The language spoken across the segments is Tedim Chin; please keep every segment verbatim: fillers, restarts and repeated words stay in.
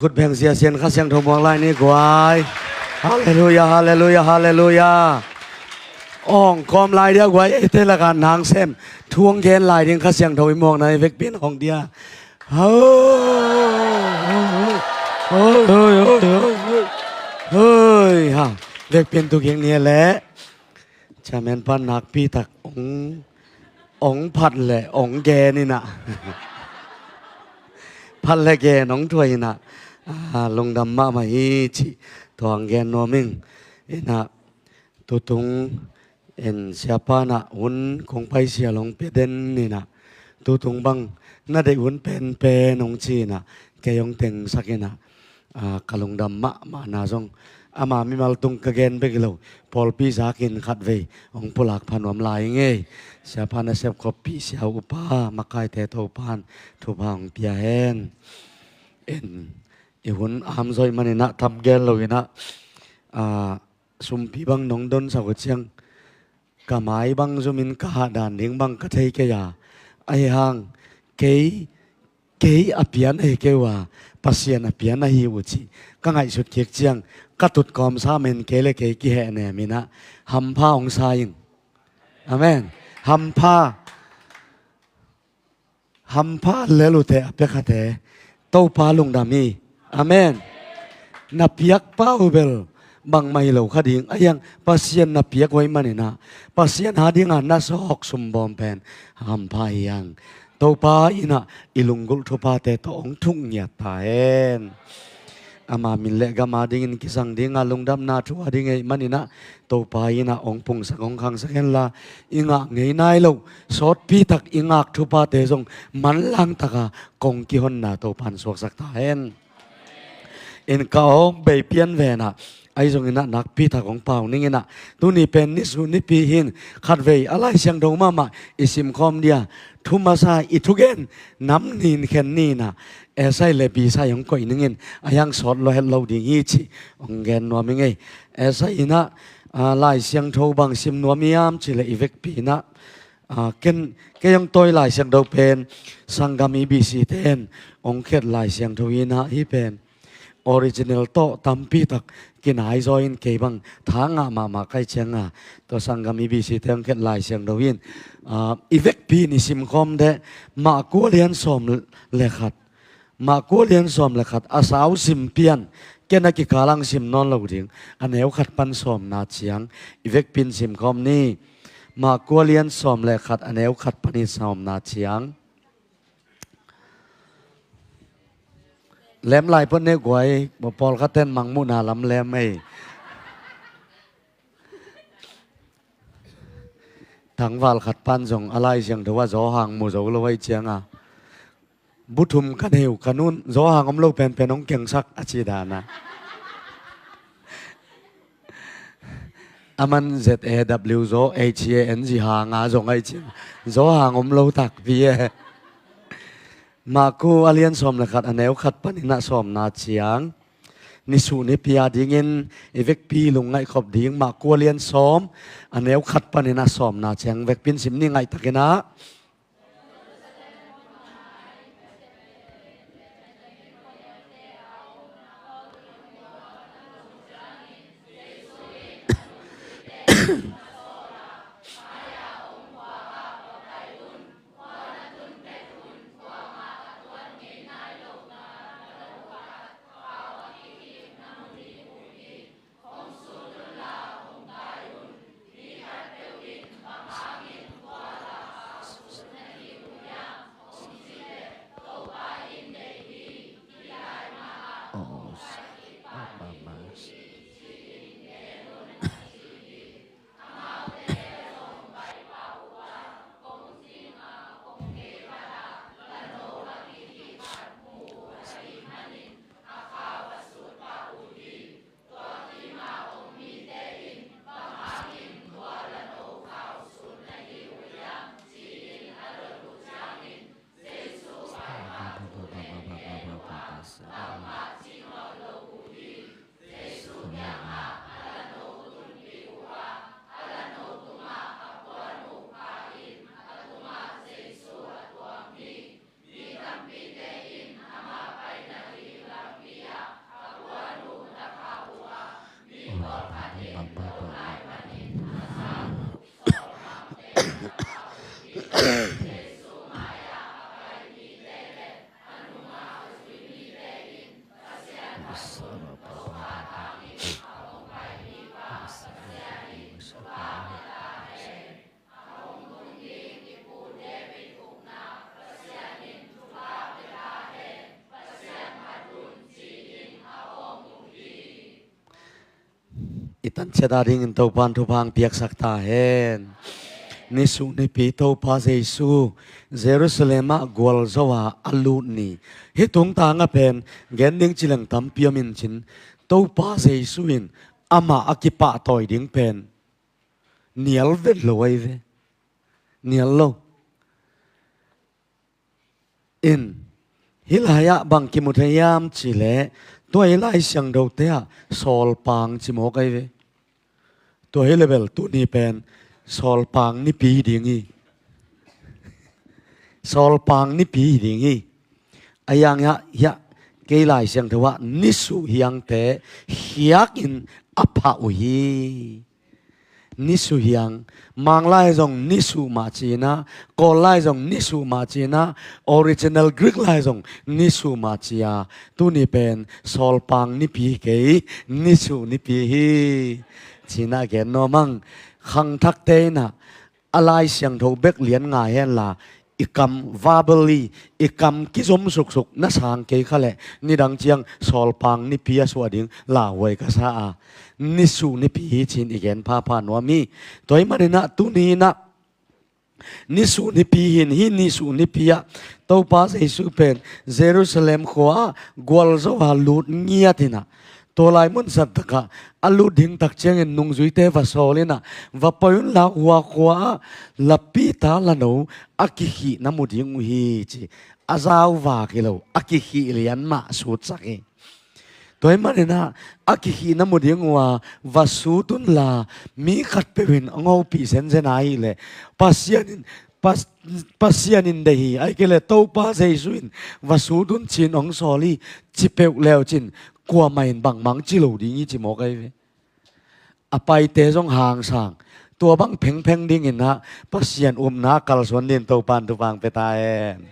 Khut beng ziazia in Kha Siangtho muang lai ni guai. Halleluia, halleluia, halleluia. Ong kawm lai dia guai, eite laka nang sem thu ong gen lai ding Kha Siangtho i muang nai vekpi in hong dia. Hoi, hoi, hoi, hoi, hoi. Hoi, ha. Vekpi in tu ging ni le. Chairman pan nakpi tak ong, ong phat le ong gen ina. Phat le gen ong thuai ina. Ah, lungdam mahmah hi ci. Tua ong gen nuam ing ina. Tutung en siapa na hun kong paisia long pia den ina. Tutung bang na deih hun penpen ong ci ina. Kei ong tengsak ina. Ah, ka lungdam mahmah na zong ama mimal tung ka gen bek hi lo, pawlpi zakin khatvei hong pulak pha nuam lai ing ei. Siapa na sepkhoppih siau upa makaite Topan thupha hong pia hen. En, i hun amzaw ih maninah tam gen lo inah, ah, sumpi bang nong donsak uh ciang ka mai bang zumin ka hahdan ding bang ka thei kei a, ahi hang kei, kei a pian ahi kei uh a, Pasian a pian ahi uh cih ka ngaihsut kik ciang ka tutkawm sa men kei le kei kiheh nem inah hampha hong sa ing. Amen. Hampha. Hampha lel uhte a piakhate Topa lungdam hi. Amen. Na piakpa uh bel bangmah hi lo kha ding a hiang, Pasian na piak uh ahih maninah Pasian a dinga na sawk sumbawm pen hampha hi hiang. Topa inah i lunggulh thuphate tawh hong thuk ngiat ta hen. Ama min le gam a dingin kisang dinga lungdamna thu a ding ahih maninah Topa inah hong pungsak hong khangsak henla, i ngah ngei nai loh sawtpi tak i ngak thuphate zong manlang taka kong kihonna Topan suaksak ta hen. In ka awng bei pian venah ahi zonginah nakpi tak hong pau ninginah tuni pen nisuh nipi hin khatvei a Lai Siangtho mahmah i simkhawm dia thu masa i thugen nam nin khen ninah esai le bisai hong koih ningin a hiang sawt lo het lo ding hi cih hong gen nuam ing ei. Esai inah, ah, Lai Siangtho bang sim nuam hiam cih le i vekpi inah, ah, ken, kei hong tawi Lai Siangtho pen sanggam i bisite in hong khet Lai Siangtho inah hih pen original tawh tampi tak kinai zaw in kei bang tha ngah mahmah kai cianga tua sanggam i bisite hong khet Lai Siangtho in, ah, i vekpi in i simkhawm deh Marku a lian sawm le khat. Marku a lian sawm le khat a sau sim pian, ken a kikal ang sim nawn lo ding. A neu khat pan sawmna ciang i vekpi in simkhawm ni. Marku a lian sawm le khat a neu khat panin sawmna ciang. Lem lai pawt ne guai, pawlkhatten mangmuhna lam lem ei. Tangval khat pan zong a Lai Siangtho ah Zawhang mu zo lo ahih cianga bu thum ka nei uh, ka nun Zawhang om lo penpen hong kengsak a ci dana. A man Z A W zaw, H A N G hanga zong ahih ciang Zawhang om lo takpi e. Marku a lian sawm le khat a neu khat paninah sawmna ciang. Nisuh nipi a dingin i vekpi lungngaih khop ding Marku a lian sawm a neu khat paninah sawmna ciang vekpi in sim ni ngaihtakinah. I tanciat a dingin Topan thupha piaksak ta hen. Nisuh nipi Topa Jesu Jerusalem ah gualzo a a lut ni. Hih tungtang a pen gen ding cileng tampi om in cin, Topa Jesu in amah a kipahtawi ding pen nial vet lo ahi ve. Nial lo. In, hih lai-ah bang kimu thei hiam cih leh, tua hi Lai Siangthote ah sawlpang ci mawk ahi ve. Tua hi leh bel tuni pen sawlpang nipi hi ding hi. Sawlpang nipi hi ding hi. A hiang hiah, hiah, kei Lai Siangtho ah nisuh hiangte khiakin a phah uh hi. Nisuh hiang, Mang lai zong nisuh mah ci-in ah, Kawl lai zong nisuh mah ci-in ah, original Greek lai zong nisuh mah ci a, tuni pen sawlpang nipi hi kei, nisuh nipi hi. Ci-in ah gen nuam hang. Khangthakte in ah a Lai Siangtho bek lian ngai hen la, i kam verbally, i kam kizom suksuk na sang kei kha leh, nidang ciang sawlpang nipi a suah ding lauhuai ka sa a, nisuh nipi hi ci-in i gen phapha nuam hi. Tua ahih manin ah tuni in ah nisuh nipi hi in, hih nisuh nipi ah Topa Jesu pen Jerusalem khua ah gualzo a lut ngiat in ah, tua lai mun santak ah a lut ding tak ciangin nungzuite va sawl in ah, va pai un la, hua khua ah la Peter la no a kikhih na mu ding uh hi ci. A zauvak hi lo, a kikhih lian mah sutsak hi. Tua ahih manin ah a kikhih na mu ding uh a, va sut un la, mi khatpeuh in hong hopih zenzen ahih leh, Pasian in, Pas-, Pasian in deih hi, ahih kei leh Topa Jesu in va sut un ci-in hong sawl hi, ci peuh leu cin, kuamah in bangmah ci lo ding hi ci mawk ahi ve. A paite zong hangsang. Tua bang phengpheng dingin ah Pasian upna kalsuan dingin Topa in thupha pia ta hen.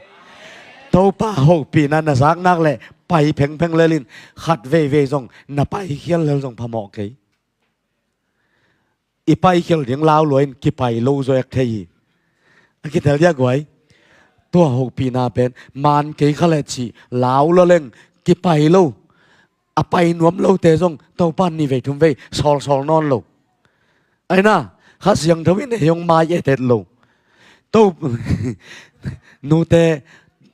Topa hopihna na zak nak leh pai phengpheng lel in, khat veivei zong na paikhial lel zong phamawh kei. I paikhial ding lau lua in kipai lo zaw ek thei hi. A kitel dia guai. Tua hopihna pen man kei kha leh ci lau lua leng kipai lo. A pai nuam lote zong Topa in nih vei thum vei sawlsawl nawn lo. Ahi na, Kha Siangtho in ei hong mai etet lo. To, nute,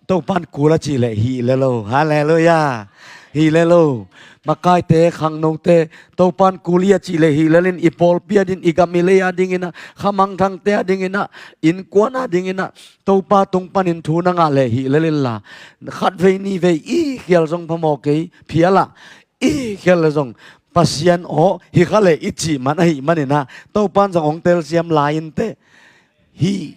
Topa in kul a cih leh hih le lo. Halleluiah. Hih le lo. Makaite, khangnote, Topa in kul hi a cih leh hih lel in, i pawlpi a dingin, i gam i lei a dingin ah, kha mangthangte a dingin ah, innkuan a dingin ah, Topa tung panin thu na ngah leh hih lel in la, khat vei nih vei i khial zong phamawh kei, phial ah i khial leh zong Pasian aw hi kha leh i cih man ahih manin ah, Topa in zong hong telsiam lai in teh. Hih,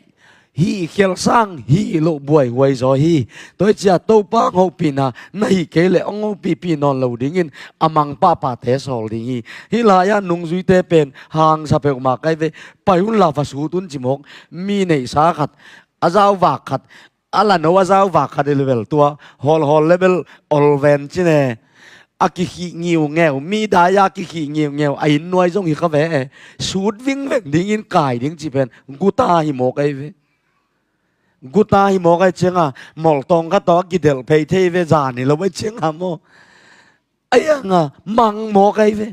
hih khial sang hih loh buaihuai zaw hi. Tua hi ciah Topa hong hopihna na hih kei leh hong hopihpih nawn lo dingin a mang pahpahte sawl ding hi. Hih lai-ah nungzuite pen hangsa peuhmah ka hi ve. Pai un la, va sut un ci mawk. Mi neihsa khat, a zauvak khat, a la no a zauvak khat hi leh bel tua hawlhawl leh bel olven ci ne. A kikhih ngiungeu, mi dai-a kikhih ngiungeu, a inn nuai zong hi kha ve. Sut vingveng dingin kai ding cih pen guta hi mawk ahi ve. Guta hi mawk ahih ciangin moltawng khat tawh a kidelh phei thei ve, zan hi lo ahih ciangin maw. Ahi hangin mang mawk ahi ve.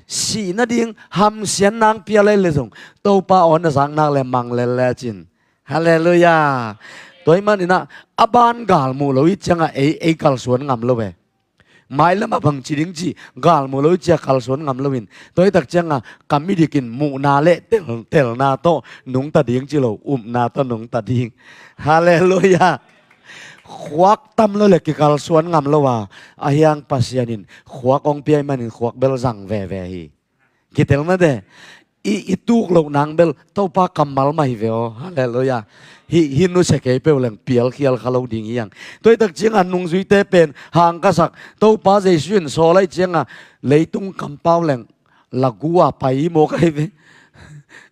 Sih nading hamsiatna hong pial leh zong, Topa aw na zak nak leh mang lel lecin. Halleluiah. Tua ahih manin ah a ban galmuh lo ahih ciangin ei, ei kalsuan ngam lo ve. Mailam ah bangci ding cih galmuh lo ahih ciang kalsuan ngam lo in. Tua ahih tak ciangin ka mi dikin muhna leh tel, telna tawh nungta ding ci lo, upna tawh nungta ding. Halleluiah. Khuak tam lo leh kikalsuan ngam lo a, ahi hang Pasian in khuak hong pia ahih manin khuak bel zang veve hi. Kitel mah teh. I, i tuk loh nang bel Topa kammal mah hi ve aw. Halleluiah. Hih, hih nusia kei peuh leng pialkhial kha lo ding hi hang. Tua ahih tak ciangin nungzuite pen hang ka sak, Topa Jesu in sawl ahih ciangin leitung kampau leng lagu a pai hi mawk ahi ve.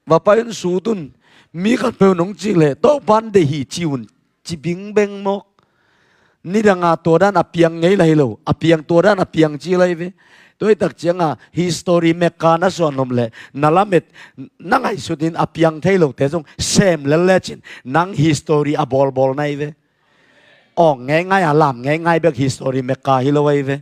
Va pai un, sut un. Mi khatpeuh in hong cih leh Topa in deih hi ci un, ci bingbeng mawk. Nidanga tua dan a piang ngei la hi lo, a piang tua dan a piang ci la hi ve. Tua hi tak cianga history mekka na suan lom le na lamet na ngaihsutin a piang thei lote zong sem lel lecin nang history a bawlbawl na hi ve. Awng ngeingai a lam ngeingai bek history mekka hi lo ahi ve.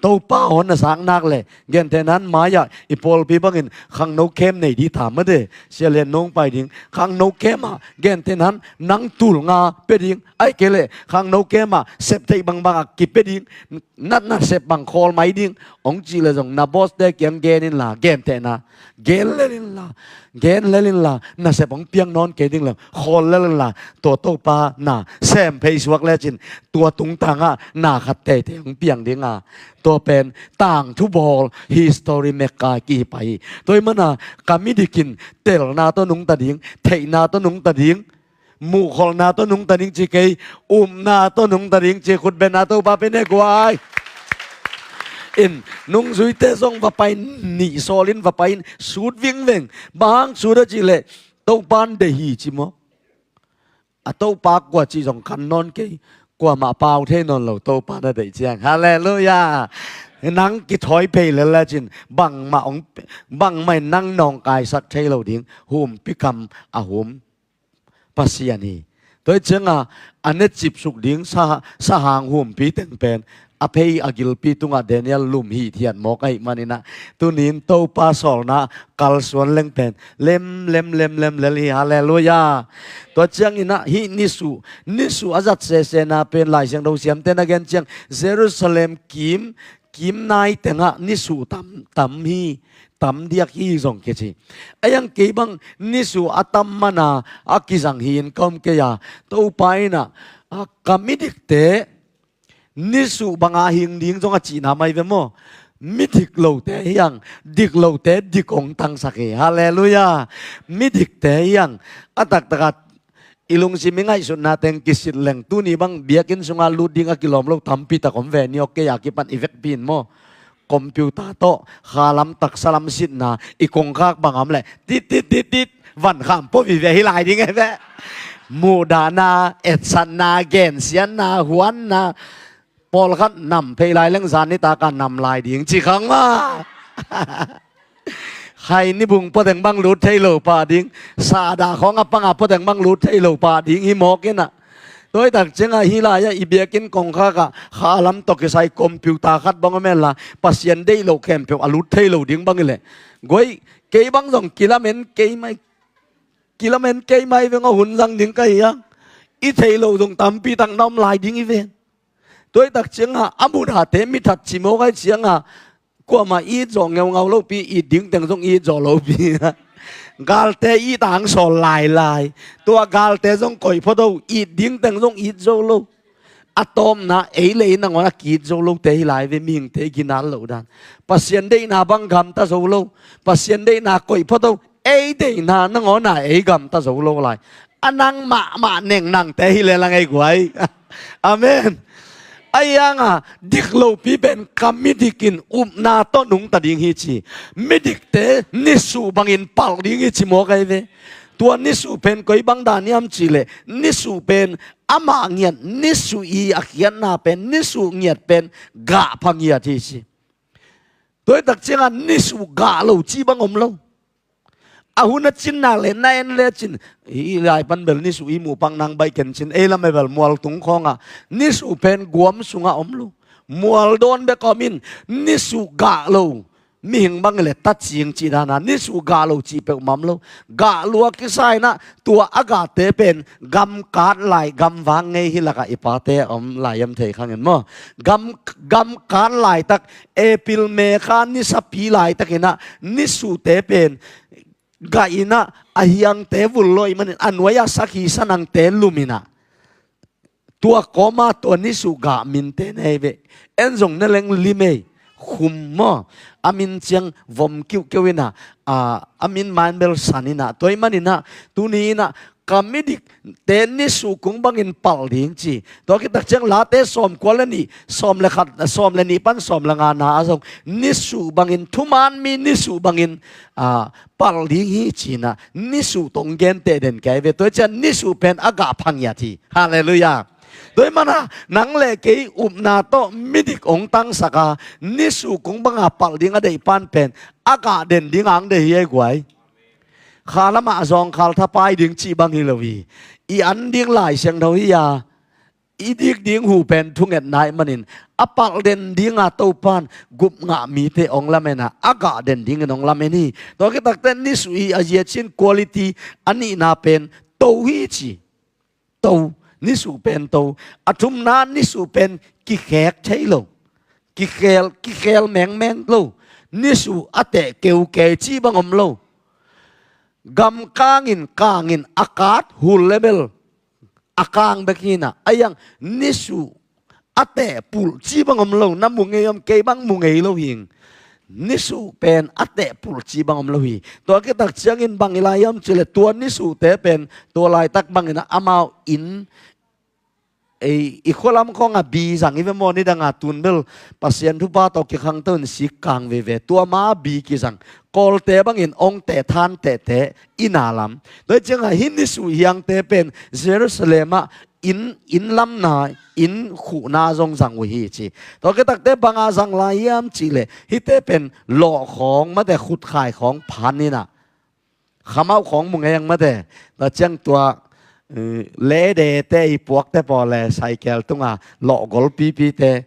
Topa hon na sak nak le gentehnan mai-ah i pawlpi bangin khangno kem nei di ta mate. Sia lian nong pai ding khangno kem ah gentehnan nang tul nga pe ding ai kei le khangno kem ah sep theih bangbang a kipe ding natna sep bang khawl mai ding ong cih le zong na boss te kiang gen inla gentehna gen lel inla gen lel inla nasep hong piang nawn kei ding le khawl lel inla tua Topa na sem phei suak lecin tua tungtangah na khat teitei hong piang dinga tua pen tangthu bawl history mekka kihi pai hi. Tua hi mana ka midikin telna tawh nungta ding, theihna tawh nungta ding, muhkholhna tawh nungta ding ci kei, upna tawh nungta ding ci khutbetna Topa pe ne guai. In nungzuite zong va pai nih sawlin va pai in sut vingveng bang hang sut a cihleh Topa in deih hi ci maw? A Topa kua cih zong kan nawn kei. Kuamah pau thei nawn lo Topa na deih ciang. Halleluiah. Nang kithawi phei lel lecin bangmah hong bangmah in nang nawngkaisak thei lo ding humpi kam a hum Pasian hi. Tua hi cianga a ne cipsuk ding sa, sahang humpi teng pen a phei a gilpi tungah Daniel lum hithiat mawk ahih maninah tunin Topa sawlna kalsuan leng pen lem lem lem lem lel hi. Halleluiah. Tua cianginah hih nisuh nisuh a zat sesena pen Lai Siangtho siamte na gen ciang Jerusalem kim kim nai tengah nisuh tam, tam hi, tam diak hi zong kici. A iang kei bang nisuh a tam mana a kizang hi in ka om kei a, Topa inah a ka midikte nisuh banga hing ding zong a cihna mai ve maw? Midik lote hiang, dik lote dik ong tangsak hi. Halleluiah. Midikte hiang a taktaka i lungsim i ngaihsutna teng kisit leng tuni bang biakinn sunga lut ding a kilawm lo tampi tak om ve ni ok kei a kipan i vekpi in maw? Computer tawh khalam taksalam sitna i kongkhak bang om leh tit tit tit tit van kham pua vive hi lai ding e ve. Muhdahna, etsatna, gensiatna, huanna, pawlkhat nam phei lai leng zan nitaka nam lai ding ci khang ma. Khai ni bung pua teng bang lut thei lo pah ding, sahdah khawng a panga pua teng bang lut thei lo pah ding hi mawk inah. Tua hi tak ciangah hi lai-ah i biakinn kongkhakah khalam tawh kisai computer khat bang om henla Pasian deih loh khempeuh a lut thei lo ding bang hileh guai kei bang zong kilamen kei mai, kilamen kei mai veng a hun zang ding ka hi a, i theih loh zong tampi tak na om lai ding hi ven. Tua hi tak ciangah a muhdahte mithat cimawk ahi ciangah kuamah it zawh ngeungau lopi, it ding teng zong it zawh lopi. Galte it ang sawl lailai. Tua galte zong koih phot o, it ding teng zong it zo lo. A tawpna ei le ei nangawn a ki-it zo lote hi lai ve, mihingte ginat loh dan. Pasian deihna bang gamta zo lo. Pasian deihna koih phot o, ei deihna nangawn a ei gamta zo lo lai. A nang mahmah neng nangte hi le lang ei guai. Amen. A ianga dik lopi pen ka midikin upna tawh nungta ding hi ci. Midikte nisuh bangin palh ding hi ci mawk ahi ve. Tua nisuh pen koi bang dan hiam cihleh nisuh pen amah ngiat nisuh i a khiatna pen nisuh ngiat pen gah pha ngiat hi ci. Tua hi tak ciangah nisuh gah lo ci bang om lo. A hun a cinna le na en lecin hi lai pan bel nisuh i muh pak nang baih ken cin ei lam e bel mual tung khawngah nisuh pen guam sungah om lo. Mual dawn bek om in nisuh gah lo. Mihing bang le ta cing cih dana nisuh gah lo cih peuhmah om lo. Gah lua kisa inah tua a gahte pen gamkat lai gamvang ngei hi lakah i pate a om lai em thei khangin maw? Gam, gamkat laitak April, May kha nisapi laitakinah nisuhte pen gah inah a hiangte vul lo ih manin a nuai-ah sakhi sanangte lum inah tua kawma tua nisuh gah minte nei ve. En zong ne leng limei khum maw? A min ciang vom kiuhkeuh inah a, a min man bel san inah tua ih maninah tuni inah ka midikte nisuh kung bangin palh ding ci. Tua kitak ciang Late sawmkua le nih, sawm le khat, sawm le nih pan sawm le ngana ah zong nisuh bangin thuman mi nisuh bangin a, palh ding hi cinah nisuh tong genteh den kei ve. Tua cian nisuh pen a gah pha ngiat hi. Halleluiah. Tua hi mana nang le kei upna tawh midik hong tangsak a, nisuh kung banga palh ding a deih pan pen a gah den ding ang deih hi ei guai. Kha lamah zawngkhal thapai ding cih bang hi lo hi. I an ding Lai Siangtho hi a, i dik ding hu pen thungetna ahih manin a palh den dinga Topan gup ngah mite hong lamen a, a gah den dingin hong lamen hi. Tua khit takteh nisuh i a ziat sin quality a nihna pen to hi ci. To, nisuh pen to. A thumna nisuh pen kikhek thei lo. Kikhel, kikhel mengmeng lo. Nisuh a teh keukeu cih bang om lo. Gam kangin, kangin a kat hul le bel a kang bek hi na. A iang nisuh a teh pulh cih bang om lo. Na mu ngei om, kei bang mu ngei lo hing. Nisuh pen a teh pulh cih bang om lo hi. Tua khit tak ciangin bang i lai hiam cih leh tua nisuhte pen tua laitak bangin a amau inn ei, i khualam khawng a bi zang i ve maw, nidang a tun bel Pasian thupha tawh kikhangto in sik kang veve. Tua ma bi kizang. Kawlte bangin ong teh than tehteh inn a lam. Tua hi ciangin hih nisuh hiangte pen Jerusalem ah inn, inn lamna, inn khuhna zong zang uh hi ci. Tua khit takteh banga zang lai hiam cih leh hihte pen lawh khawng mate, khutkhai khawng phan in a, khamauh khawng mu ngei ang mate. Tua ciang tua, eh, ledete i puakte pawl le saikel tunga lawh gol pipite,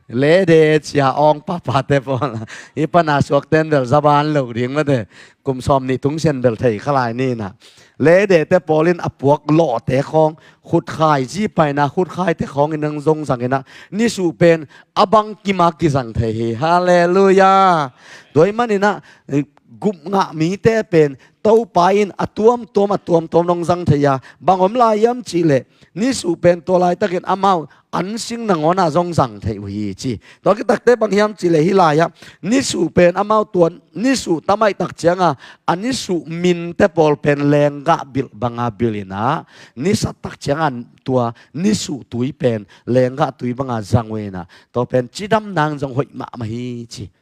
lede cia awng papate pawl, hih pana suakten bel zaban lo ding mate. Kum sawm nih tung sian bel thei kha lai ni na. Ledete pawl in a puak lawhte khawng, khutkhai zipaina khutkhaite khawng in ang zong zang in a, nisuh pen a bangkim a kizang thei hi. Halleluiah. Tua hi manin a, eh, gup ngah mite pen Topa in a tuamtuam, a tuamtuam nong zang thei a. Bang om lai hiam cih leh nisuh pen tua laitakin amau an sing nangawn a zong zang thei uh hi ci. Tua khit takteh bang hiam cih leh hih lai ah nisuh pen amau tua nisuh tamaih tak cianga a nisuh minte pawl pen lenggah bilh banga bilh in a, nisat tak cianga tua nisuh tui pen lenggah tui banga zang uh in a, tua pen cidam nang zong hoih mahmah hi ci.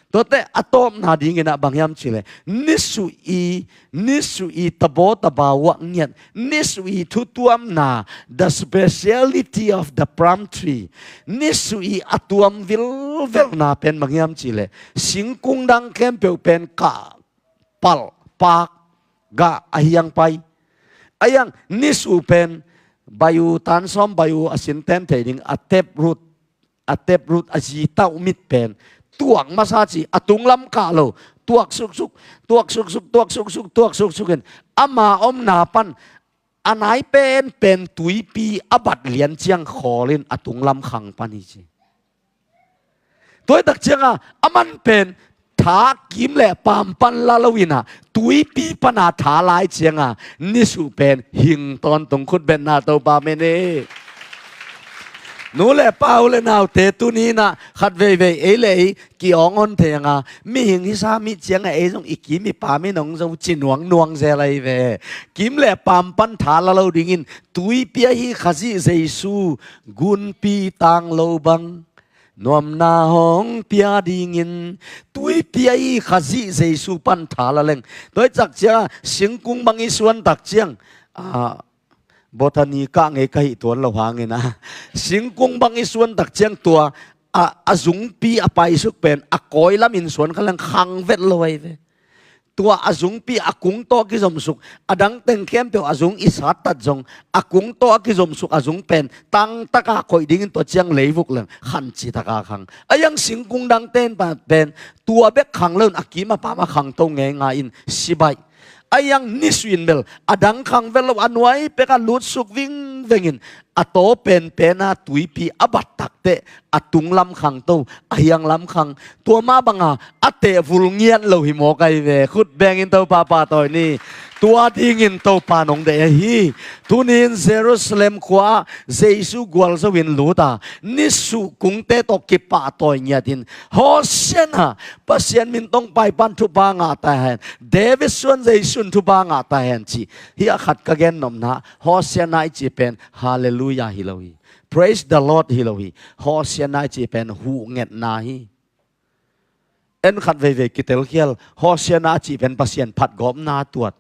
Tuate a tawpna dingin a bang hiam cih leh nisuh i, nisuh i tabaw tabaw ah ngiat, nisuh i thutuamna, the speciality of the plum tree, nisuh i a tuam vilvelna pen bang hiam cih leh singkung dang khempeuh pen kah, palh, pak, gah a hiang pai. A iang nisuh pen bayu tan sawm bayu a sin ten thei ding a taproot, a taproot a zi tauh mit pen tuak masa ci, a tunglam kah lo, tuak suksuk, tuak suksuk, tuak suksuk, tuak suksuk in ama omna pan a nai penpen tuipi a bat lian ciang khawl in a tunglam khang pan hi ci. Tua hi tak cianga a man pen tha kim le pam pan la lo in a, tuipi pana tha lai cianga nisuh pen hing tawntung. Khut betna Topa min hi. Nu le pa, u le naute, tuni in a khat veivei ei le ei ki-awng hon thei anga, mihing hisa mi cianga ei zong i kim i pam in hong zo ci nuangnuang zel ahi ve. Kim le pam pan tha la lo dingin tuipi ahi Khazih Jesu gunpi tang lo bang nuamna hong pia dingin tuipi ahi Khazih Jesu pan tha la leng. Tua hi tak cianga singkung bang i suan tak ciang, ah, botany kah ngei ka hih tuan lo hangin a, singkung bang i suan tak ciang tua a, a zungpi a paisuk pen a kawi lamin suan kha leng khang vet lo ahi ve. Tua a zungpi a kung tawh a kizomsuk, a dang teng khempeuh a zung i sattat zong, a kung tawh a kizomsuk a zung pen tangtaka koih dingin tua ciang leivuk leng khancitaka khang. A iang singkung dangte in pa pen tua bek khang lo in a kim a pam a khangto ngeingai in sibaih. A iang nisuh in bel a dang khang vet lo, a nuai peka lutsuk vingvengin a taw penpena tuipi a bat takteh a tunglam khangto, a hianglam khang. Tua mah banga a tehvul ngiat lo hi mawk ahi ve. Khut bengin Topa pahtawi ni. Tua dingin Topa nong deih ahi. Tunin Jerusalem khua ah Jesu gualzo in lut a, nisuh kungte tawh kipahtawi ngiatin, Hosianna, Pasian min tongpai pan thupha ngah ta hen, David suan Jesu in thupha ngah ta hen ci. Hih a khat ka gen nopna, Hosianna i cih pen Halleluiah hi lo hi. Praise the Lord hi lo hi. Hosianna i cih pen huhngetna hi. En khat veivei kitelkhial, Hosianna a cih pen Pasian phatgawpna tuat,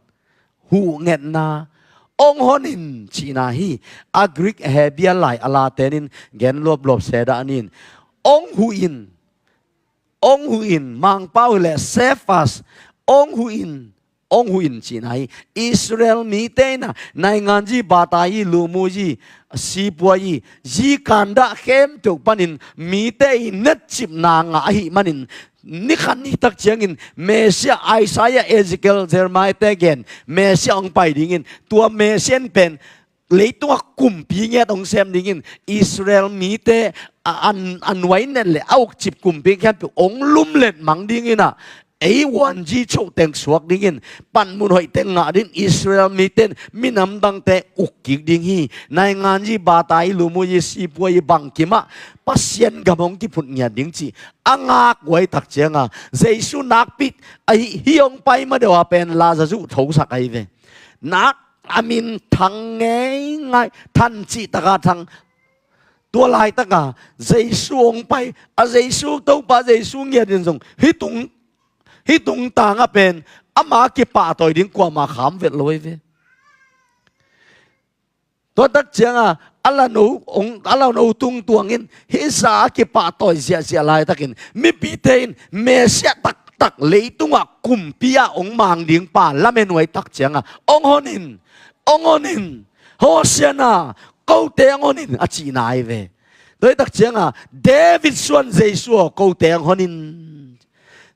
huhngetna, Ong hon in cihna hi. A Greek Hebrew lai a latenin gen luaplop se dah nin. Ong huh in, ong huh in, Mangpau hileh Cephas, ong huh in, ong huh in cihna hi. Israel mite in a naingan zi, bata zi, lumu zi, sipua zi, zi kandah khempeuh panin mite i netcipna ngah ahih manin, ni khat ni tak ciangin Messiah, Isaiah, Ezekiel, Jeremiah te gen Messiah ong pai dingin, tua Messiah in pen leitungah kumpi ngiat ong sem dingin, Israel mite a, an, a nuai net le a ukcip kumpi khempeuh ong lumlet mang dingin a, ei uan zi choh teng suak dingin, panmun hoih teng ngah dingin Israel mite in minam dangte uk kik ding hi. Naingan zi, bata zi, lumu zi, sipua zi, bangkim ah Pasian gam ong kiphut ngiat ding cih a ngak guai tak cianga, Jesu nakpi ahi hi ong pai ma deuh a pen Lazarus thosak ahi ve. Nak a minthang ngeingai, than cih taka thang. Tua laitaka Jesu ong pai a, Jesu, Topa Jesu ngiat in zong hih tung, hih tungtang a pen ama kipahtawi ding kuamah kham vet lo ahi ve. Tua tak cianga a lano, ong, a lano tungtuangin hih sa a kipahtawi ziahziah laitakin mipite in Messiah taktak leitungah kumpi ah ong mang ding pa lamen huai tak cianga, ong hon in, ong hon in, Hosiana, kote ong hon in, a cihna ahi ve. Tua hi tak cianga David suan Jesu aw, kote ong hon in.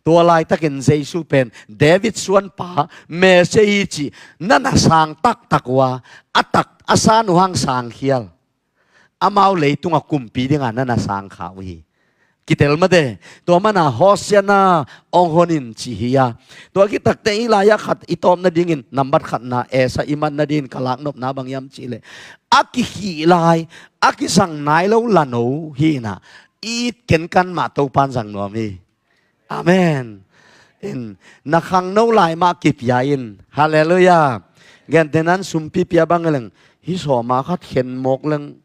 Tua laitakin Jesu pen David suanpa Messiah hi cih na na sang taktak uh a, a tak a san uh hang sangkhial. Amau leitungah kumpi dinga na na sangkha uh hi. Kitel mate. Tua mana Hosiana, ong hon in cih hi a. Tua kitakte i lai-ah khat i tawp nadingin, nambat khatna esa i mat nadingin ka laknopna bang hiam cihleh, a kikhih lai, a kizang nai lo lano hi na, i it kenkan mah Topan zang nuam hi. Amen. In, na khangno lai mah kipia in. Halleluiah. Gentehna in sumpi pia bang leng, hih sawma khat khen mawk leng,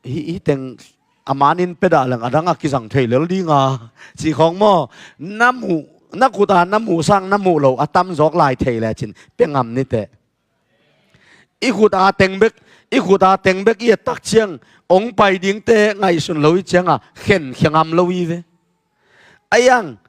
hih, hih teng a manin pia dah leng, a dang a kizang thei lel dinga, ci khawng maw? Na muh, na khuta na muh sang na muh lo a tamzawk lai thei lecin pia ngam niteh. I khuta teng bek, i khuta teng bek i et tak ciang, ong pai dingte ngaihsun lo i cianga khenkhia ngam lo i ve. Aiang,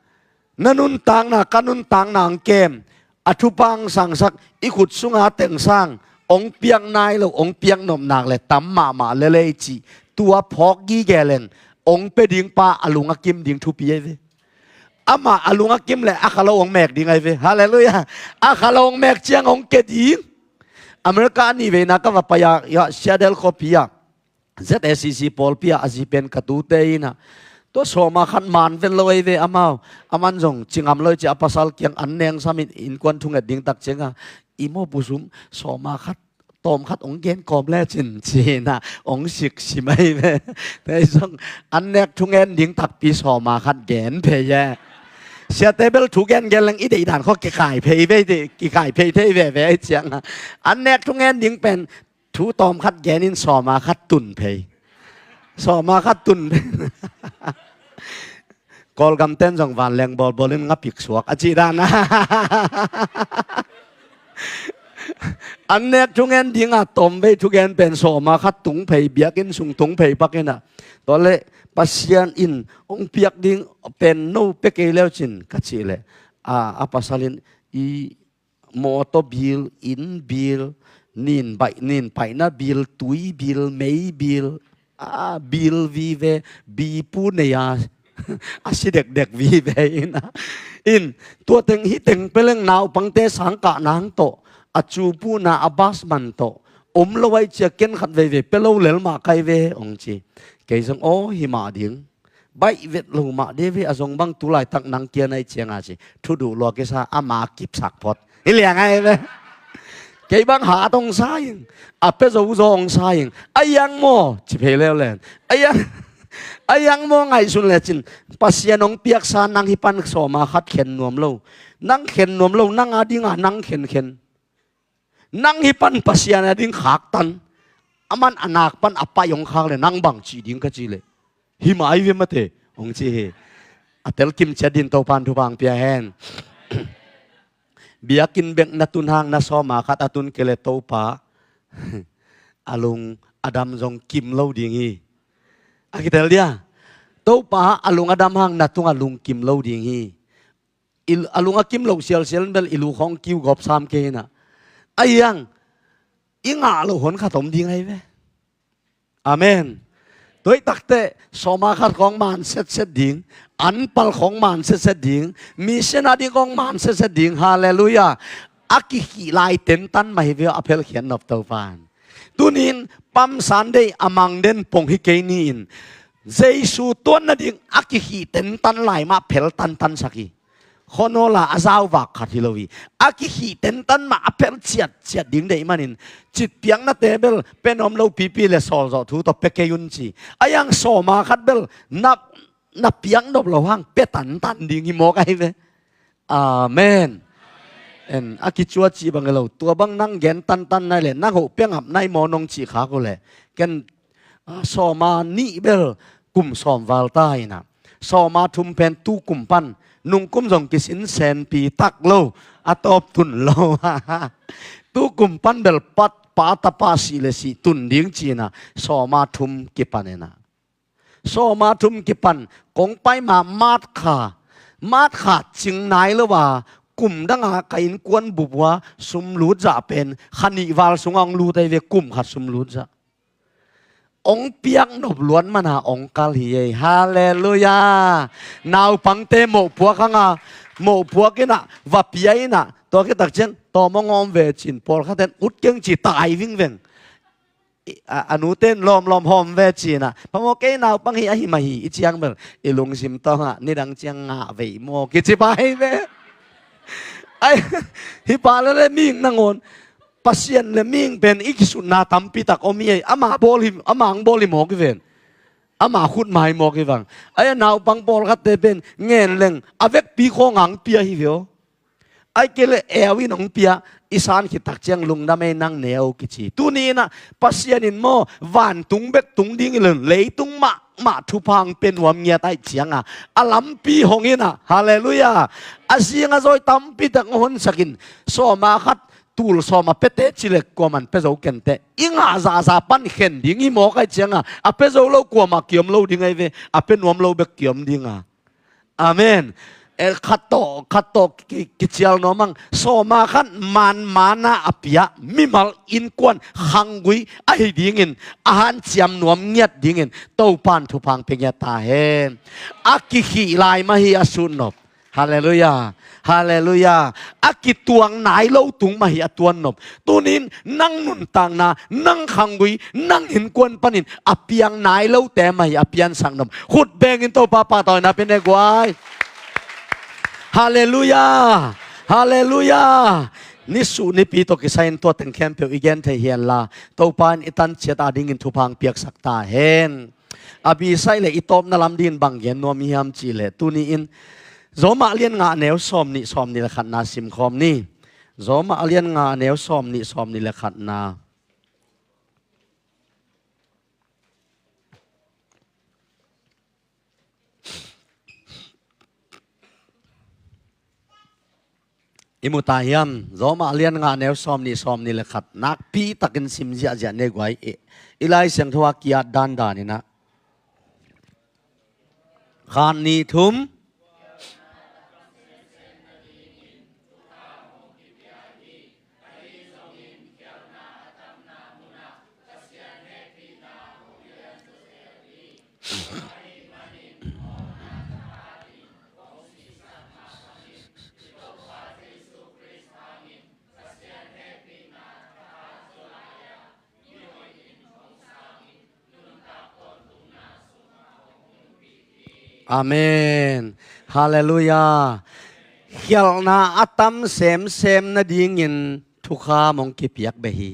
na nuntakna, ka nuntakna ang kem, a thupha ang sangsak, i khut sunga teng sang ong piak nai lo, ong piak nop nak le tam mahmah lel ei cih, tua phawk gige leng, ong pia ding pa a lung a kim ding thupi ei ve. Amah a lung a kim le a kha lo ong mek ding ei ve. Halleluiah. A kha lo ong mek ciang ong ke ding. America a nih veina ka va pai a, Seattle khuapi a, Z A C C pawlpi ah a zi pen ka tute in ah, tua sawma khat man vet lo ei ve amau. Aman zong ci ngam lo i ci a, pasal kiang an neng samin innkuan thunget ding tak cianga, i mawpu sum sawma khat, tawm khat ong gen kawm lecin ci-in ah ong siksim ei ve. Tei zong an nek thungen ding takpi sawma khat gen phei e. Siate bel thu gen gen leng i deihdan khaw kikai phei ve, kikai phei thei veve ei cianga, an nek thungen ding pen thu tawm khat genin sawma khat tun phei. Sawma khat tun phei. Kawlgam ten zong vanleng bawlbawl in ngapik suak a cih dan a. An nek thungen dinga tawmvei thugen pen sawma khat tung phei, biakinn sung tung phei pakin ah. Tua leh Pasian in ong piak ding pen no pia kei leucin ka cih leh, a, a pasal in i mawtaw bil, inn bil, nin baih, nin paihna bil, tui bil, mei bil, a, bil vive, bipu nei a, a si dekdek vive in a. In, tua teng hi teng peleng naupangte sangkah nang tawh, a cupuhna a bas man tawh om lo ai cia, ken khat veivei pe lo lel mah kai ve ong ci. Kei zong aw hi mah ding. Baih vet lo mah de ve, a zong bang tu laitak nang kia nai cianga ci. Thuduh lua kisa ama kipsak phot. Hi liang ai ve. Kei bang hat ong sa ing. A pe zo zo ong sa ing. A iang maw ci phei leuleu. A iang, a iang maw ngaihsun lecin. Pasian ong piaksa nang hi pan sawma khat khen nuam lo. Nang khen nuam lo, nang a dinga nang khenkhen. Nang hi pan Pasian a ding khaktan. Aman a nak pan a paih ong khak le nang bang cih ding ka cih leh, hi mah ai ve mate ong ci hi. A telkim ciat din Topan thupha ong pia hen. Biakinn bek na tun hang na sawma khat a tun kei le Topa, a lung a dam zong kim lo ding hi. A kitel dia. Topa a lung a dam hang na tungah lungkim lo ding hi. I, a lung a kim lo sialsial in bel i lu khawng kiu gawp sam kei inah. Ahi hang i ngah loh hon khat om ding ahi ve. Amen. Tua hi takteh sawma khat khawng man setset ding, anpal khawng man setset ding, mission a ding khawng man setset ding. Halleluiah. A kikhih lai tentan mah hi ve, a phelkhiat nop Topa in. Tunin Palm Sunday a mang den pong hi kei ni-in Jesu tuan nading a kikhih tentan lai mah phel tantansak hi. Khuanawl a a zauvak khat hi lo hi. A kikhih tentan mah a phel ciatciat ding deih manin citpiaknate bel pe nuam lo pipi le sawlzawh thu tawh pe kei un ci. A iang sawma khat bel na, na piak nop lo hang pe tantan ding hi mawk ahi ve. Amen. En, a kicuah cih bang hi lo. Tua bang nang gen tantan nai le nang hoh pe ngap nai maw nong cih khak uh leh ken, ah, sawma nih bel kum sawm val ta inah, sawma thum pen tu kum pan, nungkum zong kisinsenpi tak lo, a tawp tun lo. Tu kum pan bel pat pa tapa sih le sih tun ding ci inah sawma thum kipan inah. Sawma thum kipan kong pai ma March kha, March kha cing nai lo a, kum danga ka innkuan bup uh a sum lut zah pen kha nih val sungah hong lut ahi ve, kum khat sum lut zah. Hong piak nop luat mana hong kal hi ei. Halleluiah. Naupangte mohpuak hanga, mohpuak inah, va pia inah, tua khit tak ciang tawm hong hawm ve cin, pawlkhat ten ut keng ci, tai vingveng. I, a, a nute in lawmlawm hawm ve cinah, phamawh, kei naupang hi ahi mah hi, i ciang bel i lungsim tawngah nidang ciang ngah vei maw kici pai ve. Ai, hi pa le le ming nangawn Pasian le ming pen i kisutna tampi tak om hi ei. Ama bawl hi, ama ang bawl hi mawk hi ven. Ama khut mai mawk hi vang. Ai, a naupang pawlkhatte pen ngen leng a vekpi khawng ang pia hi ve aw. Ai kei le eu in hong pia, i san khit tak ciang lungdam ei, nang neu kici. Tuni inah Pasian in maw vantung bek tung ding hi lo, leitung mahmah thupha hong pe nuam ngiat ahih cianga a lampi hong inah. Halleluiah. A zing a zawi tampi tak hong honsakin, sawma khat tul sawm a pete ci le kuaman pe zo kenteh, i ngah zahzah pan khen ding hi mawk ahih cianga a pe zo lo kuamah kiom lo ding ahi ve. A pe nuam lo bek kiom dinga. Amen. Eh, khat tawh khat tawh ki, kicial nuam ang. Sawma khat manmana a pia mimal, innkuan, khanggui ahi dingin a hanciam nuam ngiat dingin Topa in thupha hong pe ngiat ta hen. A kikhih lai mah hi a sut nop. Halleluiah. Halleluiah. A kituang nai lo tung mah hi a tuan nop. Tunin nang nuntakna, nang khanggui, nang innkuan panin a piang nai lote mah hi a piansak nop. Khut bengin Topa pahtawina pe ne guai. Halleluiah. Halleluiah. Nisuh nipi tawh kisai-in tua teng khempeuh i gen thei hi henla, Topa in i tanciat adingin thupha hong piaksak ta hen. A bisai le i tawpna lam dingin bang gen nuam i hiam cih leh, tuni-in Rom a lian nga a neu sawm nih, sawm nih le khatna simkhawm ni. Rom a lian nga a neu sawm nih, sawm nih le khatna. I mu ta hiam? Rom a lian nga a neu sawm nih, sawm nih le khat. Nakpi takin sim ziahziah ne guai. I, i Lai Siangtho a ki-at dandan inah, khat, nih, thum. Amen. Halleluiah. Khialhna a tam semsem nadingin thukham hong kipiak beh hi.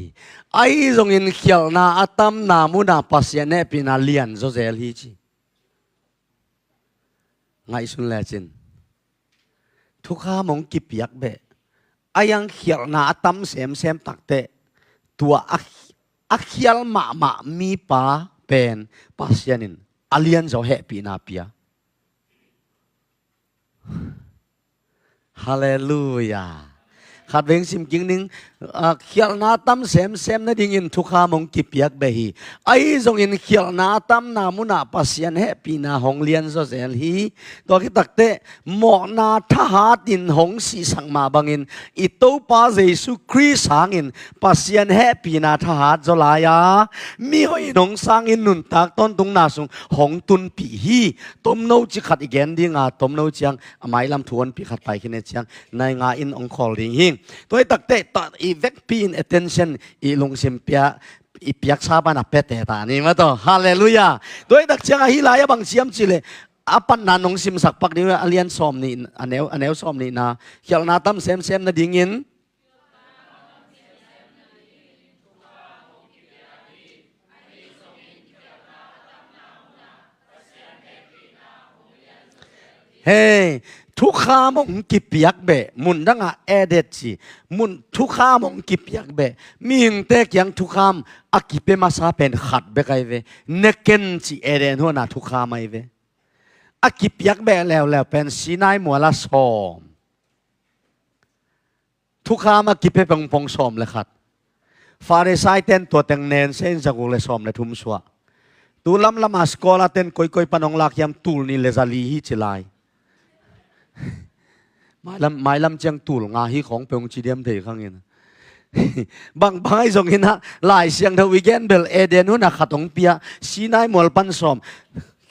Ahi zongin khialhna a tamna munah Pasian hehpihna lian zawzel hi ci. Ngaihsun lecin. Thukham hong kipiak beh. A iang khialhna a tam semsem takteh, tua a, a khial mahmah mipa pen Pasian in a lianzaw hehpihna pia. Halleluiah. Khatvei sim kik ning, ah, khialhna tam semsem nadingin thukham hong kipiak beh hi. Ahi zongin khialhna a tamna munah Pasian hehpihna hong lianzaw zel hi. Tua khit takteh mawhna thahatin hong sihsak mah bangin i Topa Jesu Khrist hangin Pasian hehpihna thahat zaw lai-a, mihoih in hong sangin nuntak tawntungna sung hong tunpih hi. Tomno ci khat i gen dinga, tomno ciang a mailam thu honpi khat pai khin e ciang nai nga in hong khawl ding hi. Tua hi takteh, ta, i vekpi in attention, i lungsim pia, i piaksa bana pete ta ni mah tawh. Halleluiah. Tua hi tak ciang ahi lai-a bang ci hiam cihleh, a patna nong simsak pak ding uh a, lian sawm nih, a neu, a neu sawm nihna, khialhna tam semsem nadingin Hei, thukham hong kipiak beh, mun dangah added ci, mun thukham hong kipiak beh. Mihingte kiang thukham a kipia masa pen khat bek ahi ve. Neken ci Eden huana thukham ahi ve. A kipiak beh leuleu pen Sinai muala sawm. Thukham a kipia pongpong sawm le khat. Farisai ten tua teng nen se in zaguk le sawm le thum suah. Tu lamlama scholar ten koikoi pan hong lak hiam, tul nih le zali hi ci lai. Mailam, mailam ciang tul nga hi khawng pe hong ci diam thei khang in. Bang, bang ahi zongin ah, Lai Siangtho i gen bel Eden huana khat hong pia, Sinai mual pan sawm.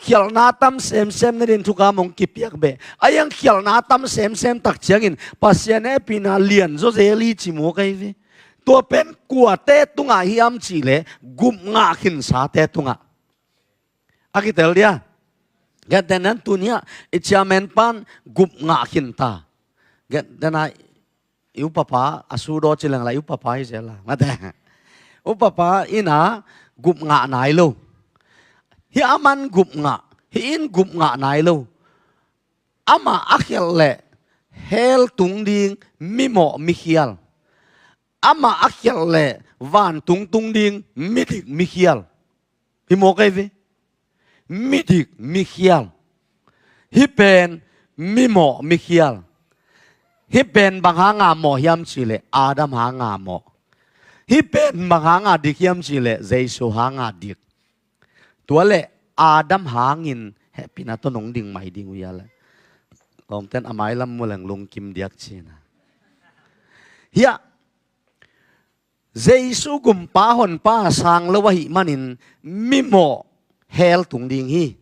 Khialhna tam semsem nadin thukham hong kipiak beh. A iang khialhna tam semsem tak ciangin Pasian hehpihna lian zaw zel hi ci mawk ahi ve. Tua pen kuate tungah hiam cihleh gupngah khinsate tungah. A kitel dia. Gentehna tuni-ah i chairman pan gupngah khinta. Gentehna i upapa, a sudaw ci leng la i upapa hi zel a. Mate. Upapa in ah gupngah nai lo. Hih aman gupngah, hih in gupngah nai lo. Amah a khialh leh hell tung ding mimawh mikhial. Amah a khialh leh vantung tung ding midik mikhial. Hi mawk ahi ve. Midik mikhial. Hih pen mimawh mikhial. Hih pen bang hanga mawh hiam cihleh Adam hanga mawh. Hih pen bang hanga dik hiam cihleh Jesu hanga dik. Tua leh Adam hangin hehpihna tawh nong ding mai ding uh hia leh. Kawmten a mailam mu leng lungkim diak cina. Hiah Jesu gumpa honpa sang lo ahih manin mimawh hell tung ding hi.